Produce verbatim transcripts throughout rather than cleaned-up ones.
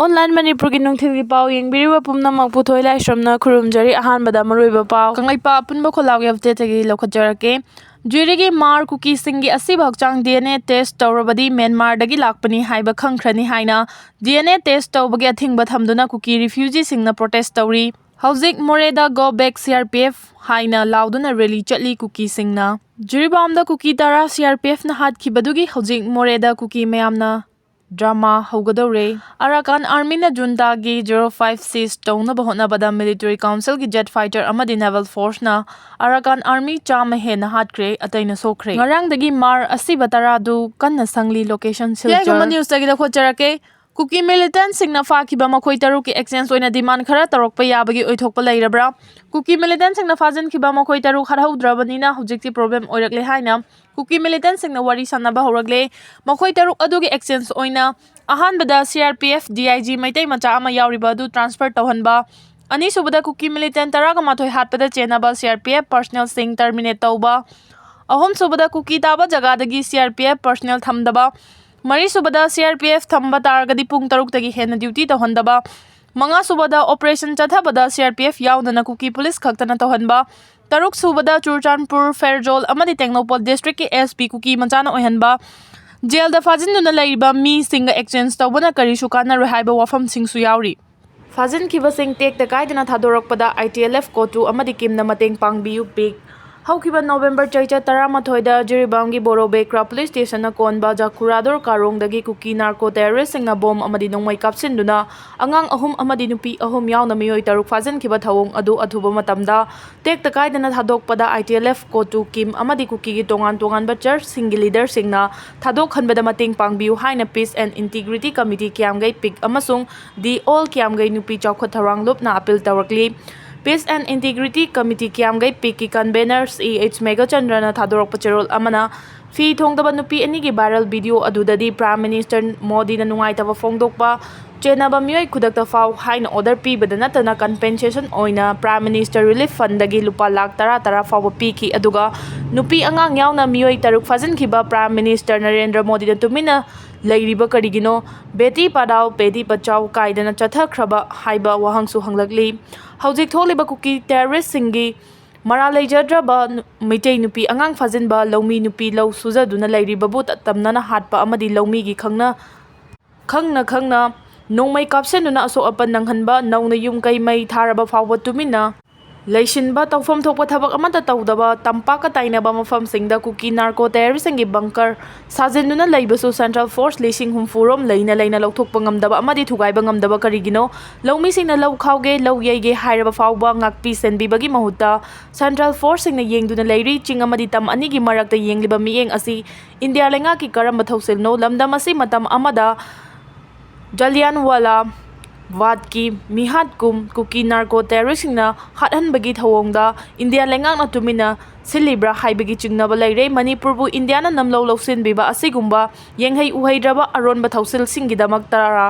Online ꯃꯅꯤꯄꯨꯔꯒꯤ ꯅꯨꯡꯊꯤꯜꯒꯤ ꯄꯥꯎ ꯌꯦꯡꯕꯤꯔꯤꯕ ꯄꯨꯝꯅꯃꯛꯄꯨ ꯊꯣꯏ ꯂꯥꯏꯁ꯭ꯔꯝꯅ ꯈꯨꯔꯨꯝꯖꯔꯤ꯫ ꯑꯍꯥꯟꯕꯗ ꯃꯔꯨꯑꯣꯏꯕ ꯄꯥꯎ꯫ ꯀꯪꯂꯩꯄꯥꯛ ꯑꯄꯨꯟꯕ ꯈꯣꯜꯂꯥꯎꯒꯤ updateꯇꯒꯤ ꯂꯧꯈꯠꯆꯔꯛꯀꯦ꯫ ꯖꯨꯔꯤꯒꯤ ꯃꯥꯔ ꯀꯨꯀꯤꯁꯤꯡꯒꯤ ꯑꯁꯤꯕ ꯍꯛꯆꯥꯡ DNA test ꯇꯧꯔꯕꯗꯤ ꯃ꯭ꯌꯥꯟꯃꯥꯔꯗꯒꯤ ꯂꯥꯛꯄꯅꯤ ꯍꯥꯏꯕ ꯈꯪꯈ꯭ꯔꯅꯤ ꯍꯥꯏꯅ DNA test ꯇꯧꯕꯒꯤ ꯑꯊꯤꯡꯕ ꯊꯝꯗꯨꯅ ꯀꯨꯀꯤ refugeeꯁꯤꯡꯅ protest ꯇꯧꯔꯤ꯫ ꯍꯧꯖꯤꯛ ꯃꯣꯔꯦꯗ Go Back CRPF ꯍꯥꯏꯅ ꯂꯥꯎꯗꯨꯅ rally ꯆꯠꯂꯤ ꯀꯨꯀꯤꯁꯤꯡꯅ꯫ ꯖꯤꯔꯤꯕꯥꯝꯗ ꯀꯨꯀꯤ ꯇꯔꯥ CRPFꯅ ꯍꯥꯠꯈꯤꯕꯗꯨꯒꯤ ꯍꯧꯖꯤꯛ ꯃꯣꯔꯦꯗ ꯀꯨꯀꯤ ꯃꯌꯥꯝꯅ drama ꯍꯧꯒꯗꯧꯔꯦ꯫ Arakan Armyꯅ Juntagꯤ zero five seize ꯇꯧꯅꯕ ꯍꯣꯠꯅꯕꯗ Military Councilꯒꯤ jet fighter ꯑꯃꯗꯤ Naval Forceꯅ Arakan Army ꯆꯥꯝꯃ ꯍꯦꯟꯅ ꯍꯥꯠꯈ꯭ꯔꯦ, ꯑꯇꯩꯅ ꯁꯣꯛꯈ꯭ꯔꯦ꯫ ꯉꯔꯥꯡꯗꯒꯤ ꯃꯥꯔ ꯑꯁꯤꯕ ꯇꯔꯥꯗꯨ ꯀꯟꯅ ꯁꯪꯂꯤ꯫ Location ꯌꯥꯏꯒꯨꯝꯕ Silchar꯫ Newsꯇꯒꯤ ꯂꯧꯈꯠꯆꯔꯛꯀꯦ꯫ ꯀꯨꯀꯤ militantꯁꯤꯡꯅ ꯐꯥꯈꯤꯕ ꯃꯈꯣꯏ ꯇꯔꯨꯛꯀꯤ exchange ꯑꯣꯏꯅ demand ꯈꯔ ꯇꯧꯔꯛꯄ ꯌꯥꯕꯒꯤ ꯑꯣꯏꯊꯣꯛꯄ ꯂꯩꯔꯕ꯭ꯔꯥ? ꯀꯨꯀꯤ militantꯁꯤꯡꯅ ꯐꯥꯖꯤꯟꯈꯤꯕ ꯃꯈꯣꯏ ꯇꯔꯨꯛ ꯍꯥꯠꯍꯧꯗ꯭ꯔꯕꯅꯤꯅ ꯍꯧꯖꯤꯛꯇꯤ problem ꯑꯣꯏꯔꯛꯂꯦ ꯍꯥꯏꯅ ꯀꯨꯀꯤ militantꯁꯤꯡꯅ ꯋꯥꯔꯤ ꯁꯥꯟꯅꯕ ꯍꯧꯔꯛꯂꯦ꯫ ꯃꯈꯣꯏ ꯇꯔꯨꯛ ꯑꯗꯨꯒꯤ exchange ꯑꯣꯏꯅ ꯑꯍꯥꯟꯕꯗ CRPF DIG ꯃꯩꯇꯩ ꯃꯆꯥ ꯑꯃ ꯌꯥꯎꯔꯤꯕ ꯑꯗꯨ transfer ꯇꯧꯍꯟꯕ, ꯑꯅꯤꯁꯨꯕꯗ ꯀꯨꯀꯤ militant ꯇꯔꯥꯒ ꯃꯥꯊꯣꯏ ꯍꯥꯠꯄꯗ ꯆꯦꯟꯅꯕ CRPF personnelꯁꯤꯡ terminate ꯇꯧꯕ, ꯑꯍꯨꯝꯁꯨꯕꯗ ꯀꯨꯀꯤ ꯇꯥꯕ ꯖꯒꯥꯗꯒꯤ CRPF personnel ꯊꯝꯗꯕ, ꯃꯔꯤꯁꯨꯕꯗ CRPF ꯊꯝꯕ ꯇꯥꯔꯒꯗꯤ ꯄꯨꯡ ꯇꯔꯨꯛꯇꯒꯤ ꯍꯦꯟꯅ duty ꯇꯧꯍꯟꯗꯕ, ꯃꯉꯥꯁꯨꯕꯗ operation ꯆꯠꯊꯕꯗ CRPF ꯌꯥꯎꯗꯅ ꯀꯨꯀꯤ police ꯈꯛꯇꯅ ꯇꯧꯍꯟꯕ, ꯇꯔꯨꯛꯁꯨꯕꯗ ꯆꯨꯔꯆꯥꯟꯄꯨꯔ, ꯐꯦꯔꯖꯣꯜ ꯑꯃꯗꯤ ꯇꯦꯡꯅꯧꯄꯜ districtꯀꯤ SP ꯀꯨꯀꯤ ꯃꯆꯥꯅ ꯑꯣꯏꯍꯟꯕ, jailꯗ ꯐꯥꯖꯤꯟꯗꯨꯅ ꯂꯩꯔꯤꯕ ꯃꯤꯁꯤꯡꯒ exchange ꯇꯧꯕꯅ ꯀꯔꯤꯁꯨ ꯀꯥꯟꯅꯔꯣꯏ ꯍꯥꯏꯕ ꯋꯥꯐꯝꯁꯤꯡꯁꯨ ꯌꯥꯎꯔꯤ꯫ ꯐꯥꯖꯤꯟꯈꯤꯕꯁꯤꯡ ꯇꯦꯛꯇ ꯀꯥꯏꯗꯅ ꯊꯥꯗꯣꯔꯛꯄꯗ ITLF ꯀꯣꯇꯨ ꯑꯃꯗꯤ ꯀꯤꯝꯅ ꯃꯇꯦꯡ ꯄꯥꯡꯕꯤꯌꯨ, ꯄꯤꯛ꯫ ꯍꯧꯈꯤꯕ November ꯆꯩꯆꯠ ꯇꯔꯥꯃꯥꯊꯣꯏꯗ ꯖꯤꯔꯤꯕꯥꯝꯒꯤ ꯕꯣꯔꯣ ꯕꯦꯀ꯭ꯔꯥ police stationꯅ ꯀꯣꯟꯕ ꯖꯈꯨꯔꯥꯗꯣꯔ ꯀꯥꯔꯣꯡꯗꯒꯤ ꯀꯨꯀꯤ narco terroristꯁꯤꯡꯅ bomb ꯑꯃꯗꯤ ꯅꯣꯡꯃꯩ ꯀꯥꯞꯁꯤꯟꯗꯨꯅ ꯑꯉꯥꯡ ꯑꯍꯨꯝ ꯑꯃꯗꯤ ꯅꯨꯄꯤ ꯑꯍꯨꯝ ꯌꯥꯎꯅ ꯃꯤꯑꯣꯏ ꯇꯔꯨꯛ ꯐꯥꯖꯤꯟꯈꯤꯕ ꯊꯧꯑꯣꯡ ꯑꯗꯨ ꯑꯊꯨꯕ ꯃꯇꯝꯗ ꯇꯦꯛꯇ ꯀꯥꯏꯗꯅ ꯊꯥꯗꯣꯛꯄꯗ ITLF ꯀꯣꯇꯨ ꯀꯤꯝ ꯑꯃꯗꯤ ꯀꯨꯀꯤꯒꯤ ꯇꯣꯉꯥꯟ ꯇꯣꯉꯥꯟꯕ churchꯁꯤꯡꯒꯤ leaderꯁꯤꯡꯅ ꯊꯥꯗꯣꯛꯍꯟꯕꯗ ꯃꯇꯦꯡ ꯄꯥꯡꯕꯤꯌꯨ ꯍꯥꯏꯅ Peace and Integrity Committee ꯀꯤꯌꯥꯝꯒꯩ ꯄꯤꯛ ꯑꯃꯁꯨꯡ The All ꯀꯤꯌꯥꯝꯒꯩ ꯅꯨꯄꯤ ꯆꯥꯎꯈꯠ ꯊꯧꯔꯥꯡ ꯂꯨꯞꯅ appeal ꯇꯧꯔꯛꯂꯤ꯫ Peace and Integrity Committee ꯀꯤꯌꯥꯝꯒꯩ ꯄꯤꯛꯀꯤ convener ꯁꯤ ꯑꯦꯆ ꯃꯦꯘꯆꯟꯗ꯭ꯔꯅ ꯊꯥꯗꯣꯔꯛꯄ ꯆꯦꯔꯣꯜ ꯑꯃꯅ, ꯐꯤ ꯊꯣꯡꯗꯕ ꯅꯨꯄꯤ ꯑꯅꯤꯒꯤ viral video ꯑꯗꯨꯗꯗꯤ Prime Minister ꯃꯣꯗꯤꯅ ꯅꯨꯡꯉꯥꯏꯇꯕ ꯐꯣꯡꯗꯣꯛꯄ, ꯆꯦꯟꯅꯕ ꯃꯤꯑꯣꯏ ꯈꯨꯗꯛꯇ ꯐꯥꯎ ꯍꯥꯏꯅ order ꯄꯤꯕꯗ ꯅꯠꯇꯅ compensation ꯑꯣꯏꯅ Prime Minister Relief Fundꯗꯒꯤ ꯂꯨꯄꯥ ꯂꯥꯈ ꯇꯔꯥ ꯇꯔꯥ ꯐꯥꯎꯕ ꯄꯤꯈꯤ꯫ ꯑꯗꯨꯒ ꯅꯨꯄꯤ ꯑꯉꯥꯡ ꯌꯥꯎꯅ ꯃꯤꯑꯣꯏ ꯇꯔꯨꯛ ꯐꯥꯖꯤꯟꯈꯤꯕ Prime Minister ꯅꯔꯦꯟꯗ꯭ꯔ ꯃꯣꯗꯤꯅ ꯇꯨꯃꯤꯟꯅ ꯂꯩꯔꯤꯕ ꯀꯔꯤꯒꯤꯅꯣ? ꯕꯦꯇꯤ ꯄꯥꯗꯥꯎ, ꯕꯦꯇꯤ ꯕꯆꯥꯎ ꯀꯥꯏꯗꯅ ꯆꯠꯊꯈ꯭ꯔꯕ ꯍꯥꯏꯕ ꯋꯥꯍꯪꯁꯨ ꯍꯪꯂꯛꯂꯤ꯫ ꯍꯧꯖꯤꯛ ꯊꯣꯛꯂꯤꯕ ꯀꯨꯀꯤ ꯇꯦꯔꯣꯔꯤꯁꯁꯤꯡꯒꯤ ꯃꯔꯥꯜ ꯂꯩꯖꯗ꯭ꯔꯕ ꯅꯨ-, ꯃꯤꯇꯩ ꯅꯨꯄꯤ ꯑꯉꯥꯡ ꯐꯥꯖꯤꯟꯕ, ꯂꯧꯃꯤ ꯅꯨꯄꯤ ꯂꯧ ꯁꯨꯖꯗꯨꯅ ꯂꯩꯔꯤꯕꯕꯨ ꯇ-, ꯇꯝꯅꯅ ꯍꯥꯠꯄ ꯑꯃꯗꯤ ꯂꯧꯃꯤꯒꯤ ꯈꯪꯅ, ꯈꯪꯅ ꯈꯪꯅ ꯅꯣꯡꯃꯩ ꯀꯥꯞꯁꯤꯟꯗꯨꯅ ꯑꯁꯣꯛ ꯑꯄꯟ ꯅꯪꯍꯟꯕ, ꯅꯧꯅ ꯌꯨꯝ ꯀꯩ ꯃꯩ ꯊꯥꯔꯕ ꯐꯥꯎꯕ ꯇꯨꯃꯤꯟꯅ ꯂꯩꯁꯤꯟꯕ, ꯇꯧꯐꯝ ꯊꯣꯛꯄ ꯊꯕꯛ ꯑꯃꯠꯇ ꯇꯧꯗꯕ, ꯇꯝꯄꯥꯛꯀ ꯇꯥꯏꯅꯕ ꯃꯐꯝꯁꯤꯡꯗ ꯀꯨꯀꯤ ꯅꯥꯔꯀꯣ ꯇꯦꯔꯣꯔꯤꯁꯁꯤꯡꯒꯤ ꯕꯪꯀꯔ ꯁꯥꯖꯤꯟꯗꯨꯅ ꯂꯩꯕꯁꯨ ꯁꯦꯟꯇ꯭ꯔꯦꯜ ꯐꯣꯔꯁ ꯂꯤꯁꯤꯡ ꯍꯨꯝꯐꯨ ꯔꯣꯝ ꯂꯩꯅ ꯂꯩꯅ ꯂꯧꯊꯣꯛꯄ ꯉꯝꯗꯕ ꯑꯃꯗꯤ ꯊꯨꯒꯥꯏꯕ ꯉꯝꯗꯕ ꯀꯔꯤꯒꯤꯅꯣ? ꯂꯧꯃꯤꯁꯤꯡꯅ ꯂꯧ ꯈꯥꯎꯒꯦ, ꯂꯧ ꯌꯩꯒꯦ ꯍꯥꯏꯔꯕ ꯐꯥꯎꯕ ꯉꯥꯛꯄꯤ ꯁꯦꯟꯕꯤꯕꯒꯤ ꯃꯍꯨꯠꯇ ꯁꯦꯟꯇ꯭ꯔꯦꯜ ꯐꯣꯔꯁꯁꯤꯡꯅ ꯌꯦꯡꯗꯨꯅ ꯂꯩꯔꯤ꯫ ꯆꯤꯡ ꯑꯃꯗꯤ ꯇꯝ ꯑꯅꯤꯒꯤ ꯃꯔꯛꯇ ꯌꯦꯡꯂꯤꯕ ꯃꯤꯠꯌꯦꯡ ꯑꯁꯤ ꯏꯟꯗꯤꯌꯥ ꯂꯩꯉꯥꯛꯀꯤ ꯀꯔꯝꯕ ꯊꯧꯁꯤꯜꯅꯣ? ꯂꯝꯗꯝ ꯑꯁꯤ ꯃꯇꯝ ꯑꯃꯗ ꯖꯂꯤꯌꯥꯟꯋꯥꯂꯥ ꯕꯥꯒꯀꯤ ꯃꯤꯍꯥꯠꯀꯨꯝ ꯀꯨꯀꯤ ꯅꯥꯔꯀꯣ ꯇꯦꯔꯣꯔꯤꯁꯁꯤꯡꯅ ꯍꯥꯠꯍꯟꯕꯒꯤ ꯊꯧꯑꯣꯡꯗ ꯏꯟꯗꯤꯌꯥ ꯂꯩꯉꯥꯛꯅ ꯇꯨꯃꯤꯟꯅ ꯁꯤꯜꯂꯤꯕ꯭ꯔꯥ ꯍꯥꯏꯕꯒꯤ ꯆꯤꯡꯅꯕ ꯂꯩꯔꯦ꯫ ꯃꯅꯤꯄꯨꯔꯕꯨ ꯏꯟꯗꯤꯌꯥꯅ ꯅꯝꯂꯧ ꯂꯧꯁꯤꯟꯕꯤꯕ ꯑꯁꯤꯒꯨꯝꯕ ꯌꯦꯡꯍꯩ ꯎꯍꯩꯗ꯭ꯔꯕ ꯑꯔꯣꯟꯕ ꯊꯧꯁꯤꯜꯁꯤꯡꯒꯤꯗꯃꯛꯇꯔꯥ?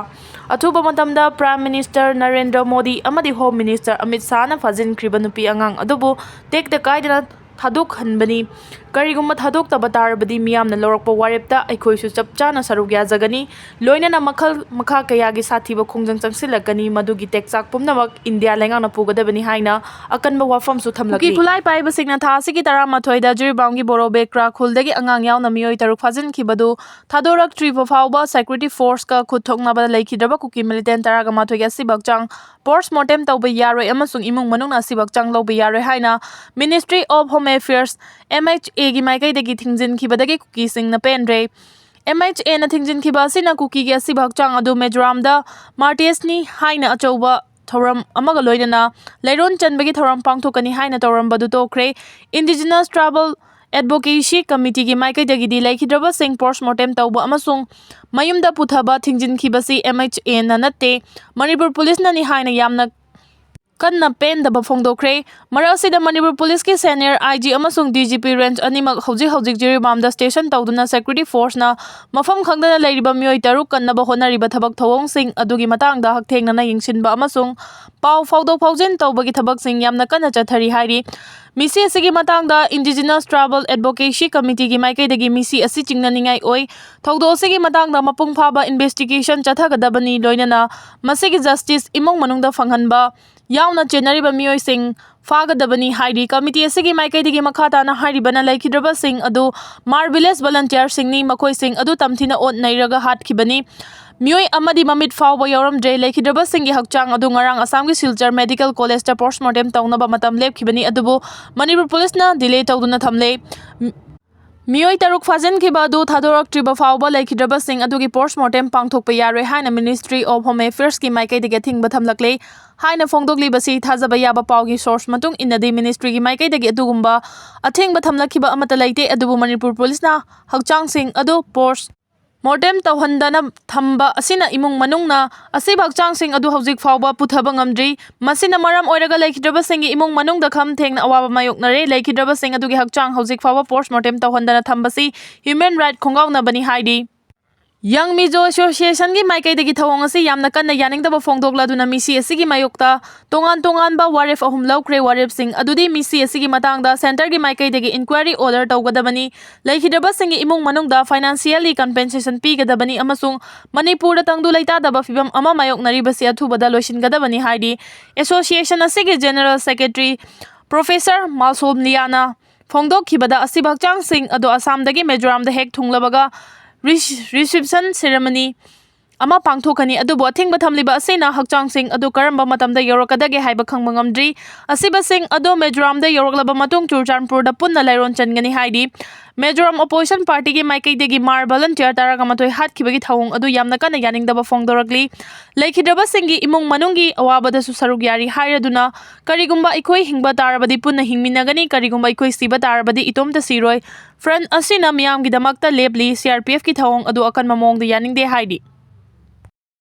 ꯑꯊꯨꯕ ꯃꯇꯝꯗ ꯄ꯭ꯔꯥꯏꯝ ꯃꯤꯅꯤꯁꯇꯔ ꯅꯔꯦꯟꯗ꯭ꯔ ꯃꯣꯗꯤ ꯑꯃꯗꯤ ꯍꯣꯝ ꯃꯤꯅꯤꯁꯇꯔ ꯑꯃꯤꯠ ꯁꯥꯍꯅ ꯐꯥꯖꯤꯟꯈ꯭ꯔꯤꯕ ꯅꯨꯄꯤ ꯑꯉꯥꯡ ꯑꯗꯨꯕꯨ ꯇꯦꯛꯇ ꯀꯥꯏꯗꯅ ꯊꯥꯗꯣꯛꯍꯟꯕꯅꯤ꯫ ꯀꯔꯤꯒꯨꯝꯕ ꯊꯥꯗꯣꯛꯇꯕ ꯇꯥꯔꯕꯗꯤ ꯃꯤꯌꯥꯝꯅ ꯂꯧꯔꯛꯄ ꯋꯥꯔꯦꯞꯇ ꯑꯩꯈꯣꯏꯁꯨ ꯆꯞ ꯆꯥꯅ ꯁꯔꯨꯛ ꯌꯥꯖꯒꯅꯤ꯫ ꯂꯣꯏꯅꯅ ꯃꯈꯜ ꯃꯈꯥ ꯀꯌꯥꯒꯤ ꯁꯥꯊꯤꯕ ꯈꯣꯡꯖꯪ ꯆꯪꯁꯤꯜꯂꯛꯀꯅꯤ꯫ ꯃꯗꯨꯒꯤ ꯇꯦꯛꯆꯥꯛ ꯄꯨꯝꯅꯃꯛ ꯏꯟꯗꯤꯌꯥ ꯂꯩꯉꯥꯛꯅ ꯄꯨꯒꯗꯕꯅꯤ ꯍꯥꯏꯅ ꯑꯀꯟꯕ ꯋꯥꯐꯝꯁꯨ ꯊꯝꯂꯛꯂꯤ꯫ ꯀꯨꯀꯤ ꯈꯨꯠꯂꯥꯏ ꯄꯥꯏꯕꯁꯤꯡꯅ ꯊꯥ ꯑꯁꯤꯒꯤ ꯇꯔꯥꯃꯥꯊꯣꯏꯗ ꯖꯤꯔꯤꯕꯥꯝꯒꯤ ꯕꯣꯔꯣ ꯕꯦꯀ꯭ꯔꯥ ꯈꯨꯜꯗꯒꯤ ꯑꯉꯥꯡ ꯌꯥꯎꯅ ꯃꯤꯑꯣꯏ ꯇꯔꯨꯛ ꯐꯥꯖꯤꯟꯈꯤꯕꯗꯨ ꯊꯥꯗꯣꯔꯛꯇ꯭ꯔꯤꯕ ꯐꯥꯎꯕ ꯁꯦꯀ꯭ꯌꯨꯔꯤꯇꯤ ꯐꯣꯔꯁꯀ ꯈꯨꯠ ꯊꯣꯛꯅꯕꯗ ꯂꯩꯈꯤꯗ꯭ꯔꯕ ꯀꯨꯀꯤ ꯃꯤꯂꯤꯇꯦꯟ ꯇꯔꯥꯒ ꯃꯥꯊꯣꯏꯒꯤ ꯑꯁꯤꯕ ꯍꯛꯆꯥꯡ ꯄꯣꯁꯠꯃꯣꯔꯇꯦꯝ ꯇꯧꯕ ꯌꯥꯔꯣꯏ ꯑꯃꯁꯨꯡ ꯏꯃꯨꯡ ꯃꯅꯨꯡꯅ ꯑꯁꯤꯕ ꯍꯛꯆꯥꯡ ꯂꯧꯕ ꯌꯥꯔꯣꯏ ꯍꯥꯏꯅ Ministry of Home Affairs, M H A ꯒꯤ ꯃꯥꯏꯀꯩꯗꯒꯤ ꯊꯤꯡꯖꯤꯟꯈꯤꯕꯗꯒꯤ ꯀꯨꯀꯤꯁꯤꯡꯅ ꯄꯦꯟꯗ꯭ꯔꯦ꯫ M H A ꯅ ꯊꯤꯡꯖꯤꯟꯈꯤꯕ ꯑꯁꯤꯅ ꯀꯨꯀꯤꯒꯤ ꯑꯁꯤꯕ ꯍꯛꯆꯥꯡ ꯑꯗꯨ ꯃꯤꯖꯣꯔꯥꯝꯗ ꯃꯥꯔꯇꯤꯌꯁꯅꯤ ꯍꯥꯏꯅ ꯑꯆꯧꯕ ꯊꯧꯔꯝ ꯑꯃꯒ ꯂꯣꯏꯅꯅ ꯂꯩꯔꯣꯟ ꯆꯟꯕꯒꯤ ꯊꯧꯔꯝ ꯄꯥꯡꯊꯣꯛꯀꯅꯤ ꯍꯥꯏꯅ ꯇꯧꯔꯝꯕꯗꯨ ꯇꯣꯛꯈ꯭ꯔꯦ꯫ Indigenous Tribal Advocacy Committee ꯒꯤ ꯃꯥꯏꯀꯩꯗꯒꯤꯗꯤ ꯂꯩꯈꯤꯗ꯭ꯔꯕꯁꯤꯡ ꯄꯣꯁꯠꯃꯣꯔꯇꯦꯝ ꯇꯧꯕ ꯑꯃꯁꯨꯡ ꯃꯌꯨꯝꯗ ꯄꯨꯊꯕ ꯊꯤꯡꯖꯤꯟꯈꯤꯕꯁꯤ M H A ꯅ ꯅꯠꯇꯦ, ꯃꯅꯤꯄꯨꯔ ꯄꯨꯂꯤꯁꯅꯅꯤ ꯍꯥꯏꯅ ꯌꯥꯝꯅ ꯀꯟꯅ ꯄꯦꯟꯗꯕ ꯐꯣꯡꯗꯣꯛꯈ꯭ꯔꯦ꯫ ꯃꯔꯛ ꯑꯁꯤꯗ ꯃꯅꯤꯄꯨꯔ ꯄꯨꯂꯤꯁꯀꯤ senior I G ꯑꯃꯁꯨꯡ D G P range ꯑꯅꯤꯃꯛ ꯍꯧꯖꯤꯛ ꯍꯧꯖꯤꯛ ꯖꯤꯔꯤꯕꯥꯝꯗ station ꯇꯧꯗꯨꯅ security force ꯅ ꯃꯐꯝ ꯈꯪꯗꯅ ꯂꯩꯔꯤꯕ ꯃꯤꯑꯣꯏ ꯇꯔꯨꯛ ꯀꯟꯅꯕ ꯍꯣꯠꯅꯔꯤꯕ ꯊꯕꯛ ꯊꯧꯑꯣꯡꯁꯤꯡ ꯑꯗꯨꯒꯤ ꯃꯇꯥꯡꯗ ꯍꯛꯊꯦꯡꯅꯅ ꯌꯦꯡꯁꯤꯟꯕ ꯑꯃꯁꯨꯡ ꯄꯥꯎ ꯐꯥꯎꯗꯣꯛ ꯐꯥꯎꯖꯤꯟ ꯇꯧꯕꯒꯤ ꯊꯕꯛꯁꯤꯡ ꯌꯥꯝꯅ ꯀꯟꯅ ꯆꯠꯊꯔꯤ ꯍꯥꯏꯔꯤ꯫ ꯃꯤꯁꯤ ꯑꯁꯤꯒꯤ ꯃꯇꯥꯡꯗ Indigenous Tribal Advocacy Committeeꯒꯤ ꯃꯥꯏꯀꯩꯗꯒꯤ ꯃꯤꯁꯤ ꯑꯁꯤ ꯆꯤꯡꯅꯅꯤꯡꯉꯥꯏ ꯑꯣꯏ꯫ ꯊꯧꯗꯣꯛ ꯑꯁꯤꯒꯤ ꯃꯇꯥꯡꯗ ꯃꯄꯨꯡ ꯐꯥꯕ investigation ꯆꯠꯊꯒꯗꯕꯅꯤ, ꯂꯣꯏꯅꯅ ꯃꯁꯤꯒꯤ justice ꯏꯃꯨꯡ ꯃꯅꯨꯡꯗ ꯐꯪꯍꯟꯕ ꯌꯥꯎꯅ ꯆꯦꯟꯅꯔꯤꯕ ꯃꯤꯑꯣꯏꯁꯤꯡ ꯐꯥꯒꯗꯕꯅꯤ ꯍꯥꯏꯔꯤ꯫ Committee ꯑꯁꯤꯒꯤ ꯃꯥꯏꯀꯩꯗꯒꯤ ꯃꯈꯥ ꯇꯥꯅ ꯍꯥꯏꯔꯤꯕꯅ ꯂꯩꯈꯤꯗ꯭ꯔꯕꯁꯤꯡ ꯑꯗꯨ Hmar Village volunteerꯁꯤꯡꯅꯤ, ꯃꯈꯣꯏꯁꯤꯡ ꯑꯗꯨ ꯇꯝꯊꯤꯅ ꯑꯣꯠ ꯅꯩꯔꯒ ꯍꯥꯠꯈꯤꯕꯅꯤ꯫ ꯃꯤꯑꯣꯏ ꯑꯃꯗꯤ ꯃꯃꯤꯠ ꯐꯥꯎꯕ ꯌꯥꯎꯔꯝꯗ꯭ꯔꯦ꯫ ꯂꯩꯈꯤꯗ꯭ꯔꯕꯁꯤꯡꯒꯤ ꯍꯛꯆꯥꯡ ꯑꯗꯨ ꯉꯔꯥꯡ ꯑꯁꯥꯝꯒꯤ ꯁꯤꯜꯆꯔ medical collegeꯇ postmortem ꯇꯧꯅꯕ ꯃꯇꯝ ꯂꯦꯞꯈꯤꯕꯅꯤ, ꯑꯗꯨꯕꯨ ꯃꯅꯤꯄꯨꯔ ꯄꯨꯂꯤꯁꯅ delay ꯇꯧꯗꯨꯅ ꯊꯝꯂꯦ꯫ ꯃꯤꯑꯣꯏ ꯇꯔꯨꯛ ꯐꯥꯖꯤꯟꯈꯤꯕ ꯑꯗꯨ ꯊꯥꯗꯣꯔꯛꯇ꯭ꯔꯤꯕ ꯐꯥꯎꯕ ꯂꯩꯈꯤꯗ꯭ꯔꯕꯁꯤꯡ ꯑꯗꯨꯒꯤ postmortem ꯄꯥꯡꯊꯣꯛꯄ ꯌꯥꯔꯣꯏ ꯍꯥꯏꯅ Ministry of Home Affairsꯀꯤ ꯃꯥꯏꯀꯩꯗꯒꯤ ꯑꯊꯤꯡꯕ ꯊꯝꯂꯛꯂꯦ ꯍꯥꯏꯅ ꯐꯣꯡꯗꯣꯛꯂꯤꯕꯁꯤ ꯊꯥꯖꯕ ꯌꯥꯕ ꯄꯥꯎꯒꯤ source ꯃꯇꯨꯡ ꯏꯟꯅꯗꯤ Ministryꯒꯤ ꯃꯥꯏꯀꯩꯗꯒꯤ ꯑꯗꯨꯒꯨꯝꯕ ꯑꯊꯤꯡꯕ ꯊꯝꯂꯛꯈꯤꯕ ꯑꯃꯠꯇ ꯂꯩꯇꯦ, ꯑꯗꯨꯕꯨ ꯃꯅꯤꯄꯨꯔ ꯄꯨꯂꯤꯁꯅ ꯍꯛꯆꯥꯡꯁꯤꯡ ꯑꯗꯨ postmortem ꯇꯧꯍꯟꯗꯅ ꯊꯝꯕ ꯑꯁꯤꯅ ꯏꯃꯨꯡ ꯃꯅꯨꯡꯅ ꯑꯁꯤꯕ ꯍꯛꯆꯥꯡꯁꯤꯡ ꯑꯗꯨ ꯍꯧꯖꯤꯛ ꯐꯥꯎꯕ ꯄꯨꯊꯕ ꯉꯝꯗ꯭ꯔꯤ꯫ ꯃꯁꯤꯅ ꯃꯔꯝ ꯑꯣꯏꯔꯒ ꯂꯩꯈꯤꯗ꯭ꯔꯕꯁꯤꯡꯒꯤ ꯏꯃꯨꯡ ꯃꯅꯨꯡꯗ ꯈꯝ ꯊꯦꯡꯅ ꯑꯋꯥꯕ ꯃꯥꯌꯣꯛꯅꯔꯦ꯫ ꯂꯩꯈꯤꯗ꯭ꯔꯕꯁꯤꯡ ꯑꯗꯨꯒꯤ ꯍꯛꯆꯥꯡ ꯍꯧꯖꯤꯛ ꯐꯥꯎꯕ postmortem ꯇꯧꯍꯟꯗꯅ ꯊꯝꯕꯁꯤ human right ꯈꯣꯡꯒꯥꯎꯅꯕꯅꯤ ꯍꯥꯏꯔꯤ꯫ Young Mizo Associationꯒꯤ ꯃꯥꯏꯀꯩꯗꯒꯤ ꯊꯧꯑꯣꯡ ꯑꯁꯤ ꯌꯥꯝꯅ ꯀꯟꯅ ꯌꯥꯅꯤꯡꯗꯕ ꯐꯣꯡꯗꯣꯛꯂꯗꯨꯅ ꯃꯤꯁꯤ ꯑꯁꯤꯒꯤ ꯃꯥꯌꯣꯛꯇ ꯇꯣꯉꯥꯟ ꯇꯣꯉꯥꯟꯕ ꯋꯥꯔꯦꯞ ꯑꯍꯨꯝ ꯂꯧꯈ꯭ꯔꯦ꯫ ꯋꯥꯔꯦꯞꯁꯤꯡ ꯑꯗꯨꯗꯤ ꯃꯤꯁꯤ ꯑꯁꯤꯒꯤ ꯃꯇꯥꯡꯗ centreꯒꯤ ꯃꯥꯏꯀꯩꯗꯒꯤ inquiry order ꯇꯧꯒꯗꯕꯅꯤ, ꯂꯩꯈꯤꯗ꯭ꯔꯕꯁꯤꯡꯒꯤ ꯏꯃꯨꯡ ꯃꯅꯨꯡꯗ financially compensation ꯄꯤꯒꯗꯕꯅꯤ ꯑꯃꯁꯨꯡ ꯃꯅꯤꯄꯨꯔꯗ ꯇꯪꯗꯨ ꯂꯩꯇꯥꯗꯕ ꯐꯤꯚꯝ ꯑꯃ ꯃꯥꯌꯣꯛꯅꯔꯤꯕꯁꯤ ꯑꯊꯨꯕꯗ ꯂꯣꯏꯁꯤꯟꯒꯗꯕꯅꯤ ꯍꯥꯏꯔꯤ꯫ Association ꯑꯁꯤꯒꯤ General Secretary Professor ꯃꯥꯜꯁꯣꯝ ꯂꯤꯌꯥꯅ ꯐꯣꯡꯗꯣꯛꯈꯤꯕꯗ, ꯑꯁꯤꯕ ꯍꯛꯆꯥꯡꯁꯤꯡ ꯑꯗꯨ ꯑꯁꯥꯝꯗꯒꯤ ꯃꯤꯖꯣꯔꯥꯝꯗ ꯍꯦꯛ ꯊꯨꯡꯂꯕꯒ ꯔꯤꯁ-, reception ceremony ꯑꯃ ꯄꯥꯡꯊꯣꯛꯀꯅꯤ, ꯑꯗꯨꯕꯨ ꯑꯊꯤꯡꯕ ꯊꯝꯂꯤꯕ ꯑꯁꯤꯅ ꯍꯛꯆꯥꯡꯁꯤꯡ ꯑꯗꯨ ꯀꯔꯝꯕ ꯃꯇꯝꯗ ꯌꯧꯔꯛꯀꯗꯒꯦ ꯍꯥꯏꯕ ꯈꯪꯕ ꯉꯝꯗ꯭ꯔꯤ꯫ ꯑꯁꯤꯕꯁꯤꯡ ꯑꯗꯨ ꯃꯤꯖꯣꯔꯥꯝꯗ ꯌꯧꯔꯛꯂꯕ ꯃꯇꯨꯡ ꯆꯨꯔꯆꯥꯟꯄꯨꯔꯗ ꯄꯨꯟꯅ ꯂꯥꯏꯔꯣꯟ ꯆꯟꯒꯅꯤ ꯍꯥꯏꯔꯤ꯫ ꯃꯤꯖꯣꯔꯥꯝ Opposition Partyꯒꯤ ꯃꯥꯏꯀꯩꯗꯒꯤ Hmar volunteer ꯇꯔꯥꯒ ꯃꯥꯊꯣꯏ ꯍꯥꯠꯈꯤꯕꯒꯤ ꯊꯧꯑꯣꯡ ꯑꯗꯨ ꯌꯥꯝꯅ ꯀꯟꯅ ꯌꯥꯅꯤꯡꯗꯕ ꯐꯣꯡꯗꯣꯔꯛꯂꯤ꯫ ꯂꯩꯈꯤꯗ꯭ꯔꯕꯁꯤꯡꯒꯤ ꯏꯃꯨꯡ ꯃꯅꯨꯡꯒꯤ ꯑꯋꯥꯕꯗꯁꯨ ꯁꯔꯨꯛ ꯌꯥꯔꯤ ꯍꯥꯏꯔꯗꯨꯅ, ꯀꯔꯤꯒꯨꯝꯕ ꯑꯩꯈꯣꯏ ꯍꯤꯡꯕ ꯇꯥꯔꯕꯗꯤ ꯄꯨꯟꯅ ꯍꯤꯡꯃꯤꯟꯅꯒꯅꯤ, ꯀꯔꯤꯒꯨꯝꯕ ꯑꯩꯈꯣꯏ ꯁꯤꯕ ꯇꯥꯔꯕꯗꯤ ꯏꯇꯣꯝꯇ ꯁꯤꯔꯣꯏ꯫ Front ꯑꯁꯤꯅ ꯃꯤꯌꯥꯝꯒꯤꯗꯃꯛꯇ ꯂꯦꯞꯂꯤ꯫ CRPFꯀꯤ ꯊꯧꯑꯣꯡ ꯑꯗꯨ ꯑꯀꯟꯕ ꯃꯑꯣꯡꯗ ꯌꯥꯅꯤꯡꯗꯦ ꯍꯥꯏꯔꯤ꯫